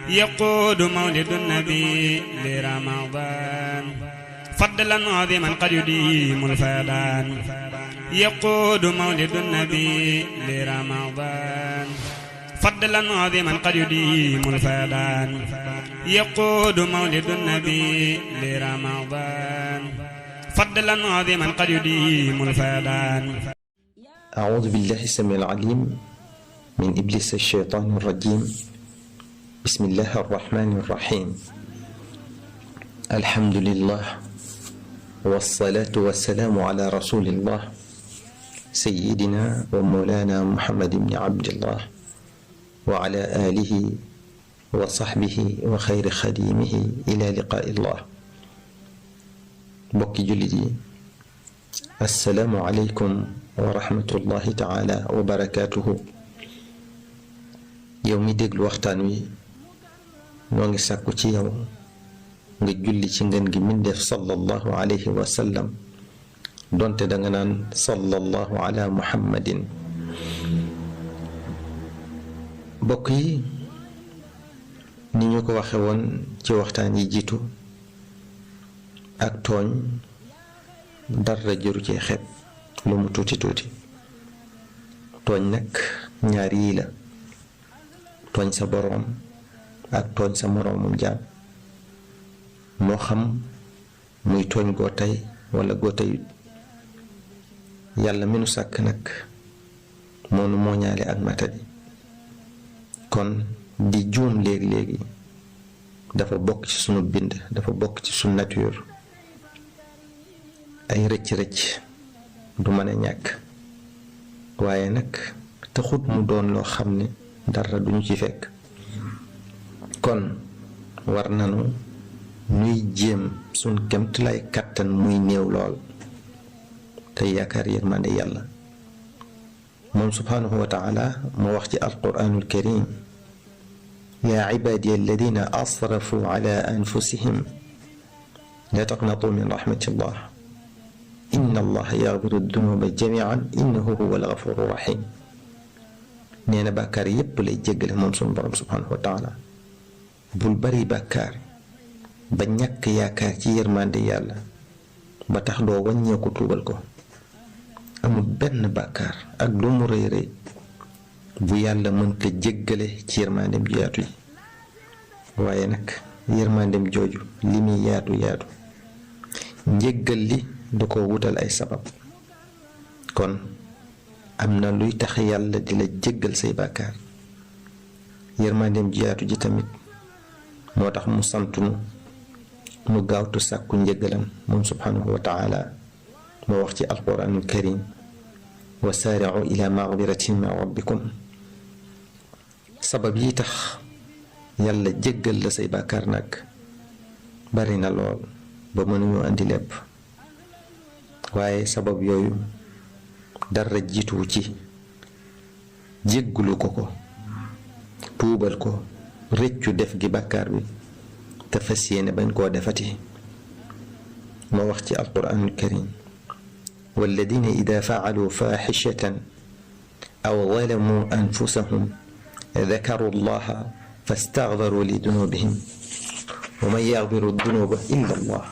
يقود مولد النبي لرمضان فضلا عظيما قد يديم الفيضان يقود مولد النبي لرمضان فضلا عظيما قد يديم الفيضان يقود مولد النبي لرمضان فضلا عظيما قد يديم الفيضان. أعوذ بالله السميع العليم من إبليس الشيطان الرجيم. بسم الله الرحمن الرحيم. الحمد لله والصلاة والسلام على رسول الله سيدنا ومولانا محمد بن عبد الله وعلى آله وصحبه وخير خديمه إلى لقاء الله. بوكي جلدي السلام عليكم ورحمة الله تعالى وبركاته. يومي ديغلو waxtaan wi ñoo ngi sàkku ci yow nga julli ci ngeen gi mindeef sallallahu alayhi wa sallam donte da nga naan sallallahu ala muhammadin. bokk yi ni ñu ko waxe woon ci waxtaan yi jiitu ak tooñ dara jëru ci xeeb lu mu tuuti tuuti. tooñ nag ñaar yii la, tooñ sa boroom ak tooñ sa moroomum jaam, moo xam muy tooñ goo tey walla goo teyut. yàlla mi nu sàkk nag moo nu mooñaale ak matadi, kon di juum léegi-léegi dafa bokk ci sunu bind, dafa bokk ci sunu nature. ay rëcc-rëcc du mën a ñàkk, waaye nag taxut mu doon loo xam ne dara duñu ci fekk. kon war nanu nuy jéem suñ kemtulay kàttan muy néew lool te yaakaar yërmande yàlla. moom subhanahu wa taala moo wax ci alquranul karim: yaa ibaadiya alladina asrafu ala anfusihim la taqnatu min rahmatillah inna allaha yaghfiru dunuba jamian innahu huwa alghafuru rahim. nee na bàkkaar yépp lay jéggale moom suñu borom subhanahu wa taala. bul bari bàkkaar ba ñàkk yaakaar ci yërmande yàlla ba tax doo wàññeeku tuubal ko. amul benn bàkkaar ak lu mu rëy rëy bu yàlla mënta jéggale ci yërmandem ju yaatu yi. waaye nag yërmandem jooju li muy yaatu yaatu, njéggal li da ko wutal ay sabab. kon am na luy tax yàlla di la jéggal say bàkkaar. yërmandem ju yaatu ji tamit moo tax mu santunu nu gaawtu sàkku njéggalam moom subhanahu wa taala. moo wax ci alquranul karim: wa saari'u ila maghfiratin min rabbikum. sabab yi tax yàlla jéggal la say bàkkaar nag bari na lool ba mënuñu andi lépp, waaye sabab yooyu dara jiituwu ci jéggulu ko tuubal ko, rëccu def gi bàkkaar bi te fas yéene bañ koo defati. moo wax ci alquranul karim: والذين إذا فعلوا فاحشة أو ظلموا أنفسهم ذكروا الله فاستغفروا لذنوبهم ومن يغفر الذنوب إلا الله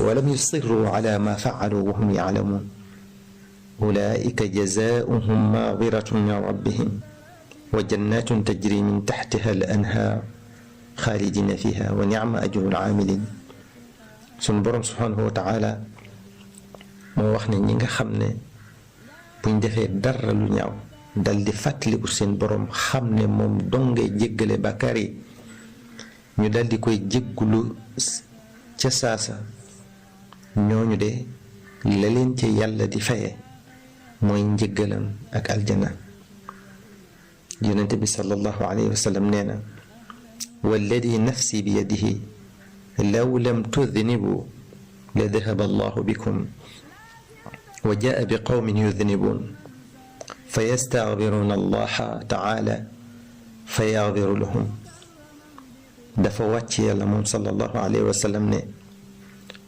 ولم يصروا على ما فعلوا وهم يعلمون أولئك جزاؤهم مغفرة من ربهم وجنات تجري من تحتها الأنهار خالدين فيها ونعم أجر العاملين. سن بروم سبحانه وتعالى moo wax ne ñi nga xam ne buñ defee dara lu ñaaw dal di fàttaliku seen boroom xam ne moom dongay jéggale bàkkaar yi, ñu dal di koy jéggulu ca saasa, ñooñu de la leen ca yàlla di faye mooy njéggalam ak aljana. yonente bi sallallahu alayhi wa sallam nee na: walladi nafsi bi yadihi law lam tudnibu la dahaba allahu bikum wa jaa bi qawmin yudnibun fa yastaghfiruna allaha taala fa yaghfiru lahum. dafa wàcc yàlla moom sallallahu alayhi wa sallam ne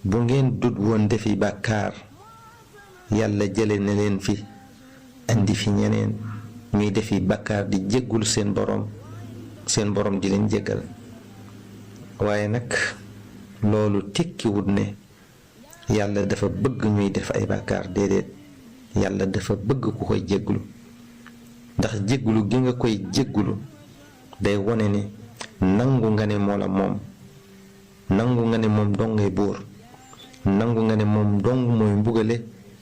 bu ngeen dut woon defi bàkkaar yàlla jële na leen fi andi fi ñeneen ñuy defi bàkkaar di jéggul seen borom seen borom di leen jéggal. waaye nag loolu tekkiwut ne yàlla dafa bëgg ñuy def ay bàkkaar. déedéet, yàlla dafa bëgg ku koy jégglu, ndax jégglu gi nga koy jégglu day wone ne nangu nga ne moo la moom, nangu nga ne moom dong ngay buur, nangu nga ne moom dong mooy mbugale,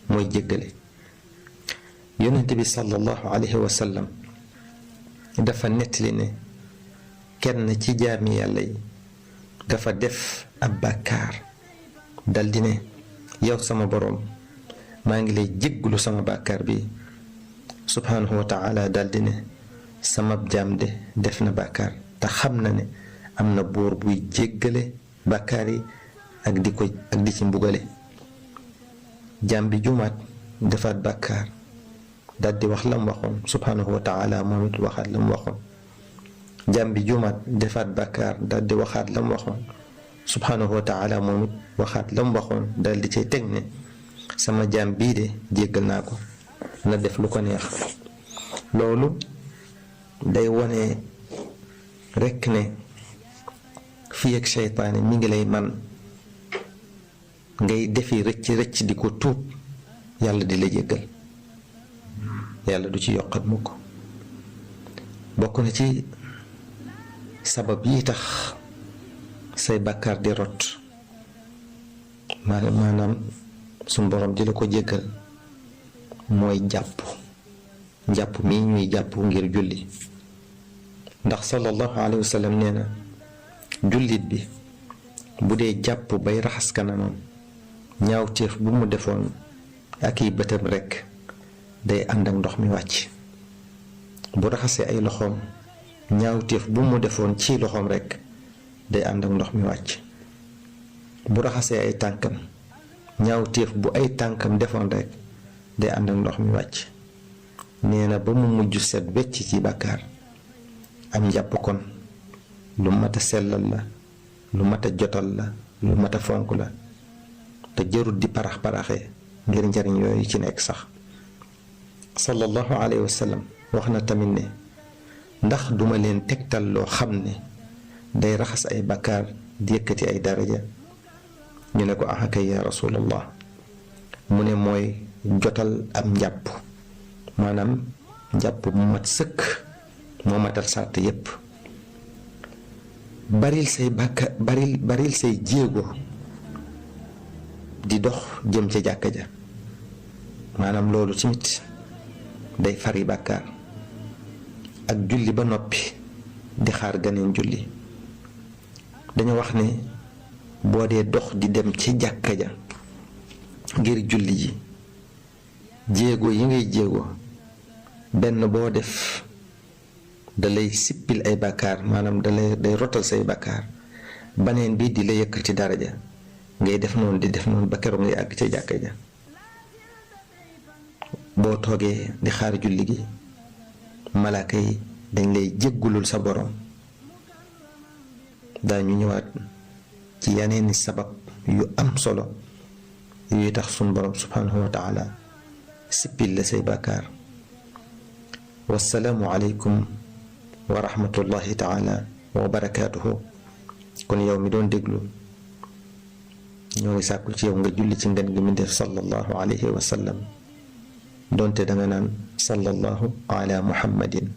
mooy jéggale. yonent bi sallallahu alayhi wa sallam dafa nettali ne kenn ci jaami yàlla yi dafa def ab bàkkaar daldi ne yow sama boroom maa ngi lay jégglu sama bàkkaar bi. subhaanahu wa taala daldi ne sama jaam de def na bàkkaar te xam na ne am na buur buy jéggale bàkkaar yi ak di ci mbugale. jaam bi jumaat defaat bàkkaar daldi wax lam waxoon subhaanahu wa taala moom it waxaat lam waxoon. jaam bi jumaat defaat bàkkaar daldi waxaat lam waxoon subhaanahu wa taala moom it waxaat lam waxoon daldi cay teg ne sama jaam bii de jéggal naa ko, na def lu ko neex. loolu day wone rekk ne fii ak seytaane mi ngi lay man ngay defi rëcc di ko tuub, yàlla di la jéggal, yàlla du ci yokkat mukk. bokk na ci sabab yi tax say bàkkaar di rot maanaam suñ borom di la ko jéggal mooy jàpp mii ñuy jàpp ngir julli. ndax sallallahu alayhi wa sallam nee na jullit bi bu dee jàpp bay raxas kanamam ñaawteef bu mu defoon ak i bëtam rekk day ànd ak ndox mi wàcc. bu raxasee ay loxoom ñaawteef bu mu defoon ci loxoom rekk day ànd ak ndox mi wàcc. bu raxasee ay tànkam ñaawteef bu ay tànkam defoon rekk day ànd ak ndox mi wàcc. nee na ba mu mujj set wecc ci bàkkaar. am njàpp kon lu mat a sellal la, lu mat a jotal la, lu mat a fonk la, te jarut di parax-paraxee ngir njariñ yooyu ci nekk sax. sallallahu alayhi wa sallam wax na tamit ne ndax duma leen tegtal loo xam ne day raxas ay bàkkaar di yëkkati ay daraja. ñu ne ko ah kay ya rasulallah. mu ne mooy jotal am njàpp, maanaam njàpp mu mat sëkk, moo matal sàrt yépp. baril say jéego di dox jëm ca jàkka ja, maanaam loolu tamit day fari bàkkaar. ak julli ba noppi di xaar ganeen julli. dañu wax ne boo dee dox di dem ci jàkka ja ngir julli ji, jéego yi ngay jéego benn boo def dalay sippil ay bàkkaar, maanaam day rotal say bàkkaar. baneen bi di la yëkkati daraja, ngay def noonu di def noonu ba keroog ngay àgg ca jàkka ja. boo toogee di xaar julli gi malaaka yi dañ lay jéggulul sa borom. daañu ñëwaat ci yeneeni sabab yu am solo yuy tax sun borom subhanahu wa taala sippil la say bàkkaar. wassalaamu aleykum wa rahmatullahi taala wa barakaatuhu. kon yow mi doon déglu ñoo ngi sàkku ci yow nga julli ci ngeen gi mi def sallallahu alayhi wa sallam, doonte danga naan sallallahu ala muhammadin